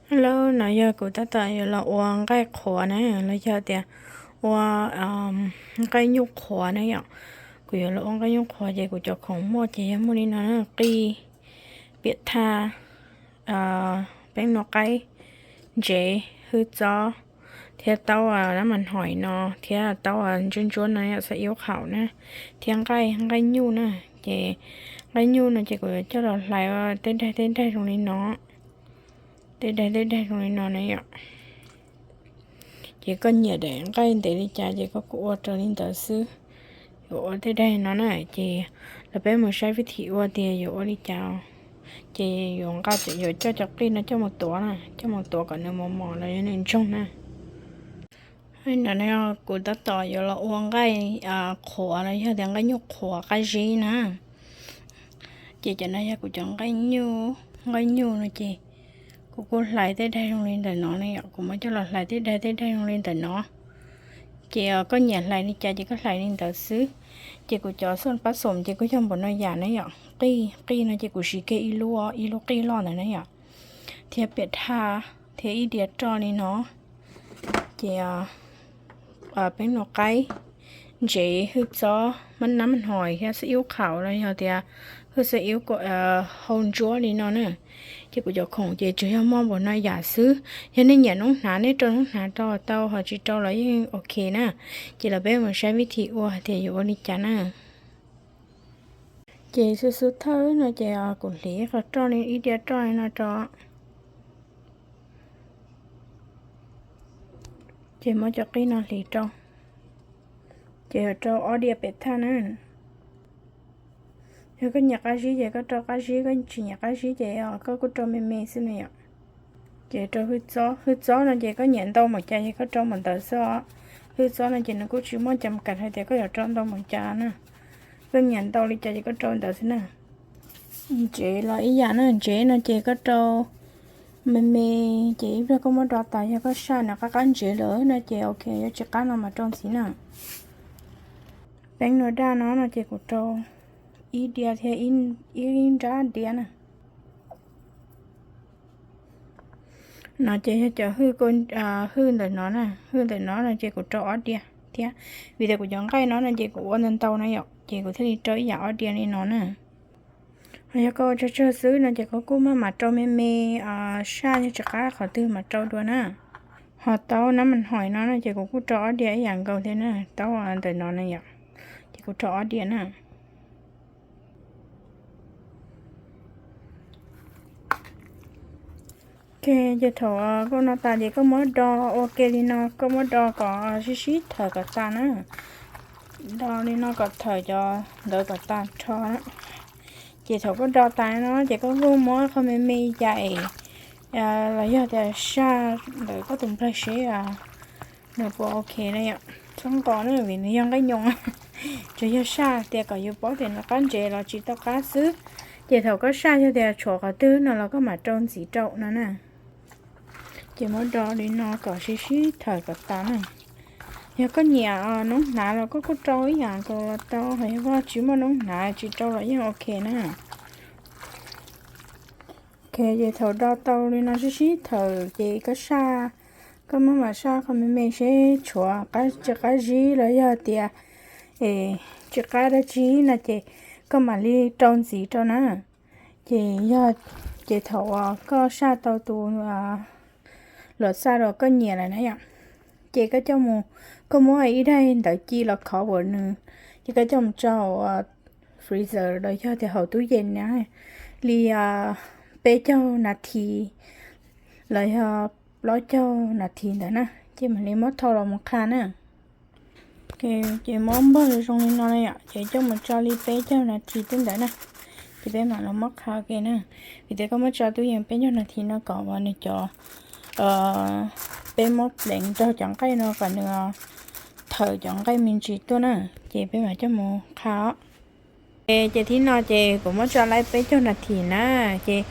Hello, no yog kuv tab tom yuav los ua nqaij qhuav na, los yog tias ua nqaij nyuj qhuav na yom. Kuv yuav los ua nqaij nyuj qhuav ces kuv cov khoom muaj ces yog muaj li no na: qij, piam thaj, peeb nua qaib, ntsev, hwj txob, thiab taub lab mas hoim no, thiab taub ntsuab ntsuab no yog xav iub qhaum na, thiab nqaij, nqaij nyuj na. Ces nqaij nyuj no ces kuv yuav coj los hlais ua tej daig tej daig zoo li no, tej daig tej daig zoo li no na yom. Ces koj nyiam daim nqaij ntev li cas ces koj kuj ua raws li ntawd xwb. Yuav ua tej daig no na, ces los peb mus saib vib thim ua tias yuav ua li cas. Ces yuav nqa, yuav coj cov qij no coj mus tuav na, coj mus tuav kom nws mos mos los yog nws ntsoog na. No kuv tab tom yuav los ua nqaij qhuav los yog tias nqaij nyuj qhuav qab zib na. Ces cov no yog kuv cov nqaij nyuj, nqaij nyuj no ces kuv kuj hlais tej daig zoo li ntawm no ne yom, kuv muab coj los hlais tej daig tej daig zoo li ntawm no. Ces koj nyiam hlais li cas ces koj hlais li ntawd xwb. Ces kuv cov xoj pab xom ces kuj yog npaum no yam na yom. Qij, qij no ces kuv siv kiag ib lub, ib lub qij loj ntawd na yom, thiab piam thaj, thiab ib diav roj li no. Ces peeb nua qaib, ntsev, hwj txob, mab nab mas hoim, thiab xav iub qhaum los yog tias hwj xav iub hau ntsuab li no na. Ces kuv cov khoom ces tsuas yog muaj npaum no yam xwb. Yog nej nyiam noob hnav nej rau noob hnav rau tau, ho tsis rau los yeej ok na. Ces los peb mus saib vib thim ua tias yuav ua li cas na. Ces xub xub thawj no ces kuv hliv qhov roj li ib diav roj li no rau. Ces muab cov qij no hliv rau. Ces yuav rau ob diav pem thaj na. Yog koj nyiam qab zib ces koj rau qab zib, koj tsis nyiam qab zib ces koj kuj rau me me xwb na yom. Ces rau hwj txob, hwj txob no ces koj nyiam ntau npaum cas ces koj rau npaum ntawd xwb os. Hwj txob no ces nws kuj tsis muaj cam kam hais tias koj yuav rau ntau npaum cas na. Koj nyiam ntau li cas ces koj rau ntawd xwb na. Ntsev los ib yam na, ntsev no ces koj rau me me, ces ib pliag koj muab do tas, yog koj saj nws qab qab ntsev lawm no ces ok, yog tsis qab no mas rau ntxiv na. Peeb nua daj no no ces kuv rau ib diav thiab ib nrab diav na. No ces yog cov hwj, hwj ntawm no na, hwj ntawm no no ces kuv rau ob diav thiab, vim tias kuv cov nqaij no no ces kuv ua ntau ntau na yom, ces kuv thiaj li rau ib yam ob diav li no na. Ho yog koj ua tsawg tsawg xwb no ces koj kuj maj mam rau me me, saj yog tsis qab qhov twg mam rau dua na. Ho taub nab mas hoim no no ces kuv kuj rau ob diav ib yam nkaus thiab na, taub ntawm no na yom, ces kuv rau ob diav na. Ok, ces thaum koj no tas ces koj muab do ua ke li no, koj muab do kom sib sib thawm kom tas na. Do li no kom thawm cov ntawd kom tas rho. Ces thaum koj do tas no ces koj kuj muab qhov me me cas es los yog tias saj ntawm koj tus nplaig seb nws puas ok na yom. Txhob nqos na vim nws yog nqaij nyoos, tsuas yog saj tias kom yus paub tias nws qab ntsev los tsis tau qab xwb. Ces thaum koj saj yog tias tshuav qhov twg no los koj mam rau ntxiv rau no na. Ces muab do li no kom sib sib thawm kom tas na. Yog koj nyiam noob hnav los koj kuj rau ib yam nkaus los tau, ho yog koj tsis muaj noob hnav tsis rau los yeej ok na. Ok, ces thaum do tau li no sib sib thawm ces koj saj, koj muab mam saj qhov me me seb tshuav tsis qab zib los yog tias tsis qab dab tsi no ces koj mam li rau ntxiv rau na. Ces yog, ces thaum uas koj saj tau tus luam xaj uas koj nyiam lawm na yom, ces koj coj mus, koj muab ib daim ntawv ci los cover nws, ces koj coj mus tso freezer los yog tias hauv tub yees na, li peb caug nas this los yog plaub caug nas this ntawd na, ces mam li muab thau los mus qha na. Ces muab npog zoo li no na yom, ces coj mus tso li peb caug nas this tej ntawd na, ces peb mam los muab qha ua ke na. Vim tias koj muab tso tub yees peb caug nas this no kom uas nws cov, peb muab pleev rau cov nqaij no kom nws thawm cov nqaij me ntsis tuaj na, ces peb mam coj mus qha os. Ces thib no ces kuv muab tso laib peb caug nas this na, ces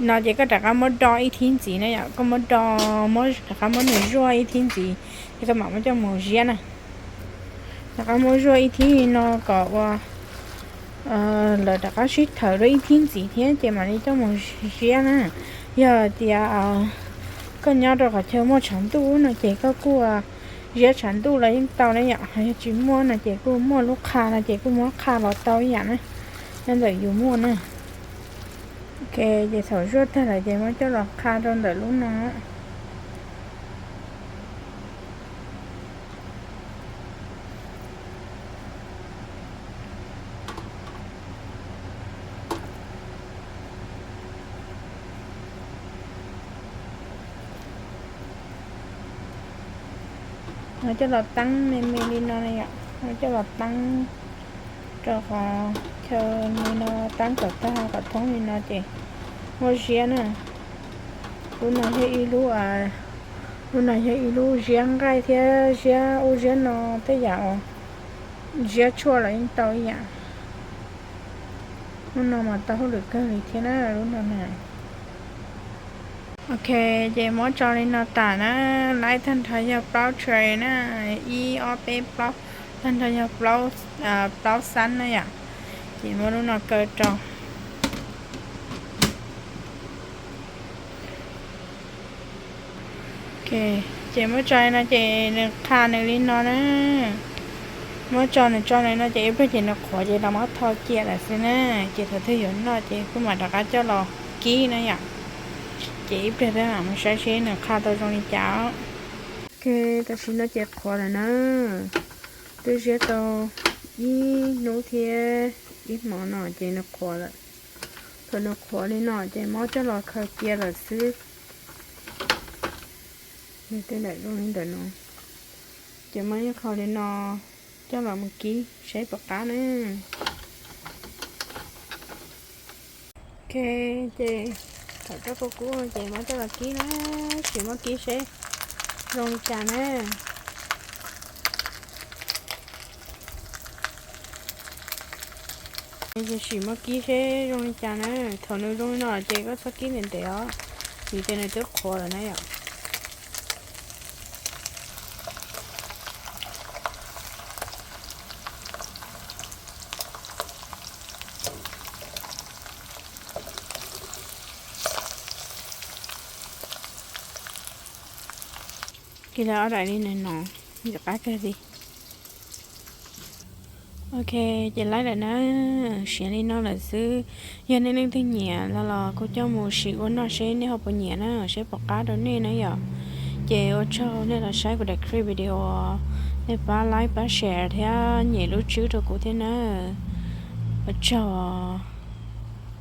no ces koj rov qab muab do ib thib ntxiv na yom, koj muab do, rov qab muab nws zuaj ib thib ntxiv, ces koj mam muab coj mus ziab na. Rov qab muab zuaj ib thib no kom ua lawv rov qab sib thawm dua ib thib ntxiv thiab ces mam li coj mus ziab na. Yog tias Koj nyob rau qhov chaw muaj tshav ntuj no ces koj kuj ziab tshav ntuj los yeej tau na yom, ho yog tsis muaj no ces kuj muaj lub qha no ces kuj muab qha los tau ib yam na, nyob ntawm yus muaj na. Ok, ces thaum zuaj tag lawm ces muab coj los qha rau ntawm lub no. Muab coj los teeb me me li no na yom, muab coj los teeb rau qhov chaw li no, teeb kom tag kom thoob li no ces muab ziab na. Lub no yog ib lub, lub no yog ib lub ziab nqaij thiab ziab ub ziab no, tej yam uas ziab tshuaj los yeej tau ib yam. Lub no mas tau hauj lwm kawg li thiab na, lub no na. Ok, ces muab tso li no tas na, laib tag nrho yog plaub tray na, ib ob peb plaub, tag nrho yog plaub xab na yom. Ces muab lub no kaw rau. Ok, ces muab tso li no ces nws qha nws li no na. Muab tso nws tso nws no ces ib pliag ces nws qhuav ces los muab tho cia lawm xwb na. Ces thaum twg yuav noj ces kuj mam rov qab coj los kib na yom. Ces ib pliag peb mam mus saib seb nws qha tau zoo li cas. Ok, tam sim no ces qhuav lawm na. Twb ziab tau ib hnub thiab ib hmo no ces nws qhuav lawm. Thaum nws qhuav li no ces muab coj los khaws cia lawm xwb. Tej daim zoo li ntawm no, ces muab ib qho li no coj los mus kib seb puas qab na. Ok, ces thaum rau kub kub ces muab coj los kib na, sim muab kib seb zoo li cas na. Sim muab kib seb zoo li cas na. Thaum nws zoo li no ces koj txhob kib ntev ntev os, vim tias nws twb qhuav lawm na yom. Kib lawv ob daim li no no, ntxim qab kawg li. Ok, ces laib lawm na, siav li no lawm xwb. Yog nej leej twg nyiam los los kuj coj mus sim ua noj seb nej ho puas nyiam na, seb puas qab rau nej na yom. Ces ua tsaug nej los saib kuv daim clip video, nej pab like pab share thiab nyem lub tswb rau kuv thiab na. Ua tsaug.